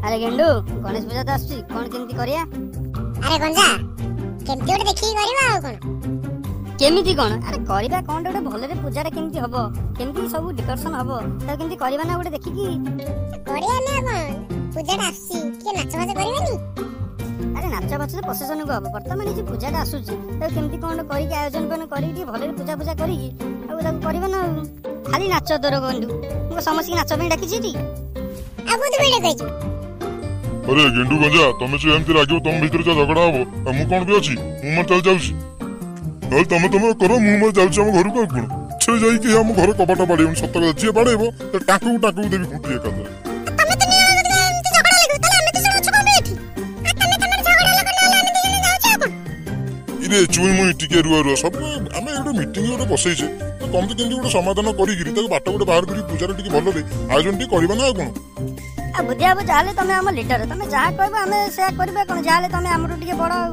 ଆରେ ଗେଣ୍ଡୁ, ଗଣେଶ ପୂଜା ତ ଆସୁଛି, କଣ କେମିତି କରିବା? ଆରେ ଗଞ୍ଜା, କେମିତି ଗୋଟେ ଦେଖିକି କରିବା ଆଉ କଣ? କେମିତି କଣ? ଆରେ କରିବା କଣ ଗୋଟେ ଭଲରେ, ପୂଜାଟା କେମିତି ହବ, କେମିତି ସବୁ ଡେକୋରେସନ ହବ, ତାକୁ କେମିତି କରିବା ନା ଗୋଟେ ଦେଖିକି କରିବା ନା କଣ? ପୂଜାଟା ଆସୁଛି, ଟିକେ ନାଚ ଫାଚ କରିବାନି? ଆରେ ନାଚ ଫାଚ ତ ପ୍ରଶେସନକୁ ହବ। ବର୍ତ୍ତମାନ ଏଇ ଯୋଉ ପୂଜାଟା ଆସୁଛି, ତାକୁ କେମିତି କଣ କରିକି ଆୟୋଜନ ଫାୟୋଜନ କରିକି ଟିକେ ଭଲରେ ପୂଜା ଫୂଜା କରିକି ଆଉ ତାକୁ କରିବା ନା। ଆଉ ଖାଲି ନାଚ ତୋର ଗଣ୍ଡୁ, ମୁଁ ସମସ୍ତଙ୍କୁ ନାଚ ପାଇଁ ଡାକିଛି ଏଠି? ଆଉ କୋଉଥିପାଇଁ ଡାକିଛୁ? ଆରେ ଗେଣ୍ଡୁ ଗଞ୍ଜା, ତମେ ସବୁ ଏମିତି ରାଗିବ, ତମ ଭିତରେ ଯାହା ଝଗଡା ହବ, ଆଉ ମୁଁ କଣ ବି ଅଛି? ମୁଁ ମୋର ଚାଲି ଯାଉଛି। ନହେଲେ ତମେ ତମେ କର, ମୁଁ ମୋର ଯାଉଛି ଆମ ଘରକୁ। ଆଉ କଣ ସେ ଯାଇକି ଆମ ଘର କବାଟ ବାଡେଇବନି, ସତ କଥା। ଯିଏ ବାଡେଇବ ତା ଟାଙ୍କୁକୁ ଟାଙ୍କୁକୁ ଦେବି ଖୁଣ୍ଟି ଏକାଥରେ। ତମେ ତିନି ଜଣ ଯଦି ଏମିତି ଝଗଡା ଲାଗିବ, ତାହେଲେ ଆମେ ଦି ଜଣ ଅଛୁ କଣ ପାଇଁ ଏଠି? ଆଉ ତମେ ତମର ଝଗଡା ଲାଗ, ନହେଲେ ଆମେ ଦି ଜଣ ଯାଉଛୁ ଆଉ କଣ? ଇରେ ଚୁଇଁ ମୁଇଁ, ଟିକେ ରୁହ ରୁହ। ସବୁ ଆମେ ଗୋଟେ ମିଟିଂ ଗୋଟେ ବସେଇଛେ ତ, କେମିତି କେମିତି ଗୋଟେ ସମାଧାନ କରିକିରି ତାକୁ ବାଟ ଗୋଟେ ବାହାର କରିକି ପୂଜାରେ ଟିକେ ଭଲରେ ଆୟୋଜନ ଟିକେ କରିବା ନା ଆଉ କଣ? ଆଉ ବୁଦ୍ଧି ବାବୁ, ଯାହାହେଲେ ତମେ ଆମ ଲିଡର, ତମେ ଯାହା କହିବ ଆମେ ସେୟା କରିବା। କଣ ଯାହାହେଲେ ତମେ ଆମଠୁ ଟିକେ ବଡ ଆଉ।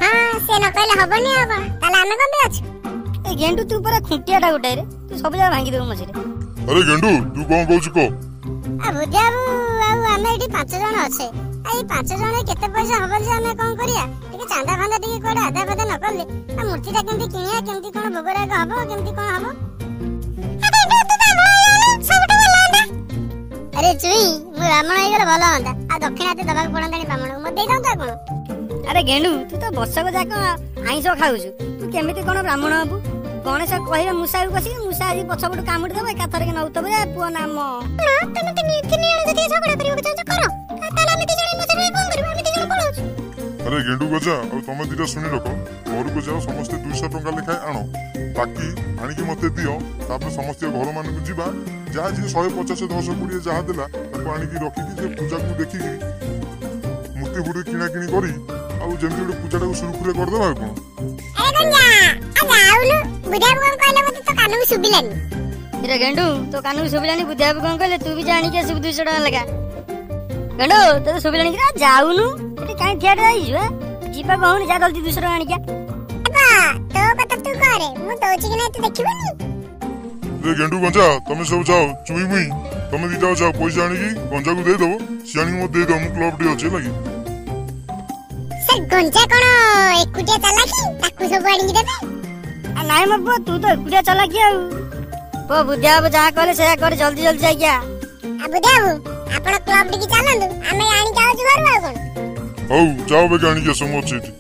ହଁ, ସେ ନ କହିଲେ ହବନି ଆଉ କଣ? ତାହେଲେ ଆମେ କଣ ପାଇଁ ଅଛୁ? ଏ ଗେଣ୍ଡୁ, ତୁ ପୁରା ଖୁଣ୍ଟିଆଟା ଗୋଟାଏ ରେ, ତୁ ସବୁ ଜାଗା ଭାଙ୍ଗିଦେବୁ ମଝିରେ। ଆରେ ଗେଣ୍ଡୁ, ତୁ କଣ କହୁଛୁ କହ। ଆଉ ବୁଦ୍ଧି ବାବୁ, ଆଉ ଆମେ ଏଠି 5 ଜଣ ଅଛେ, ଆଉ ଏଇ 5 ଜଣ କେତେ ପଇସା ହବ ଯେ ଆମେ କଣ କରିବା? ଟିକେ ଚାନ୍ଦା ଫାନ୍ଦା ଟିକେ କୁଆଡେ ଆଦା ଫାଦା ନ କଲେ ଆଉ ମୂର୍ତ୍ତିଟା କେମିତି କିଣିବା, କେମିତି କଣ ଭୋଗରାଗ ହବ, କେମିତି କଣ ହବ? ଆରେ ଚୁଇଁ, ମୁଁ ବ୍ରାହ୍ମଣ ହେଇଗଲେ ଭଲ ହୁଅନ୍ତା, ଆଉ ଦକ୍ଷିଣା ଏତେ ଦବାକୁ ପଡନ୍ତାନି ବ୍ରାହ୍ମଣକୁ, ମତେ ଦେଇଥାନ୍ତୁ ଆଉ କଣ? ଆରେ ଗେଣ୍ଡୁ, ତୁ ତ ବର୍ଷକ ଯାକ ଆଇଁଷ ଖାଉଛୁ, ତୁ କେମିତି କଣ ବ୍ରାହ୍ମଣ ହବୁ? ଗଣେଶ କହିବେ ମୂଷାକୁ କଷିକି, ମୂଷା ଆଜି ପଛପଟୁ କାମୁଡି ଦବ, ଏକାଥରକେ ନଉଥିବ ଏ ପୁଅ ନାମ। ତମେ ତିନି ଜଣ ଯଦି ଝଗଡା କରିବାକୁ ଚାହୁଁଛ କର, ତାହେଲେ ଆମେ ଦି ଜଣ ମଝିରେ କଣ କରିବୁ? ଆମେ ଦି ଜଣ ପଳଉଛୁ। ଆରେ ଗେଣ୍ଡୁ ଗଜା, ଆଉ ତମେ ଦିଟା ଶୁଣି ରଖ, ଘରକୁ ଯାଅ, ସମସ୍ତେ 200 ଟଙ୍କା ଲେଖାଏଁ ଆଣ, ବାକି ଆଣିକି ମତେ ଦିଅ। ତାପରେ ସମସ୍ତେ ଘର ମାନଙ୍କୁ ଯିବା, ଯାହା ଯିଏ 150, 10, 20 ଯାହା ଦେଲା ତାକୁ ଆଣିକି ରଖିକି ସେ ପୂଜାକୁ ଦେଖିକି ମୂର୍ତ୍ତି ଫୁର୍ତ୍ତି କିଣା କିଣି କରି ଆଉ ଯେମିତି ଗୋଟେ ପୂଜାଟାକୁ ସୁରୁଖୁରୁରେ କରିଦେବା ଆଉ କଣ? ଆରେ ଗଞ୍ଜା, ଆଉ ଯାଉନୁ। ବୁଦ୍ଧିବାବୁ କଣ କହିଲେ ମତେ ତୋ କାନକୁ ଶୁଭିଲାନି। ଇରେ ଗେଣ୍ଡୁ, ତୋ କାନକୁ ଶୁଭିଲାନି ବୁଦ୍ଧିବାବୁ କଣ କହିଲେ? ତୁ ବି ଜାଣିକି ଆସିବୁ 200 ଟଙ୍କା ଲେଖା। ଗେଣ୍ଡୁ, ତୋତେ ଶୁଭିଲାନି କି? ଯାଉନୁ, ଏଠି କାହିଁ ଠିଆଟେ ହେଇଛୁ? ଯିବାକୁ ହଉନି, ଯା ଜଲ୍ଦି 200 ଟଙ୍କା ଆଣିକି ଆ। ତୋ କଥା ତୁ କରେ, ମୁଁ ଦଉଛି କି ନାଇଁ ତୁ ଦେଖିବୁନି। ରେ ଗେଣ୍ଡୁ ଗଞ୍ଜା, ତମେ ସବୁ ଯାଅ। ଚୁଇଁ ମୁଇଁ, ତମେ ଦିଟା ଯାଅ, ପଇସା ଆଣିକି ଗଞ୍ଜାକୁ ଦେଇଦବ, ସିଏ ଆଣିକି ମତେ ଦେଇଦବ। ମୁଁ କ୍ଲବ ଟିକେ ଅଛି ହେଲା କି। ସେ ଗଞ୍ଜା କଣ ଏକୁଟିଆ ଚାଲାକି, ତାକୁ ସବୁ ଆଣିକି ଦେବେ? ନାଇଁ ମୋ ପୁଅ, ତୁ ତ ଏକୁଟିଆ ଚାଲାକି। ଆଉ ପୁଅ ବୁଦ୍ଧିବାବୁ ଯାହା କହିଲେ ସେୟା କରେ, ଜଲ୍ଦି ଜଲ୍ଦି ଯାଇକି ଆ। ଆଉ ବୁଦ୍ଧିବାବୁ, ଆପଣ କ୍ଲବ ଟିକେ ଚାଲନ୍ତୁ, ଆମେ ଆଣିକି ଆଉଛୁ ଘରୁ ଆଉ କଣ? ହଉ ଯାଅ ବେଗି ଆଣିକି ଆସ, ମୁଁ ଅଛି ଏଠି।